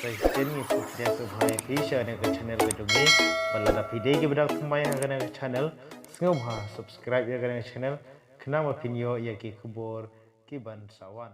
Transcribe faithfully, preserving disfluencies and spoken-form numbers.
Te shisien ngi khublei shibun ïa phi sha kane ka channel ka jong ngi. Bad lada phi dei kiba dang thymmai ha kane ka channel, sngewbha subscribe ïa kane ka channel khnang ba phin ïoh ïa ki khubor kiban sa wan.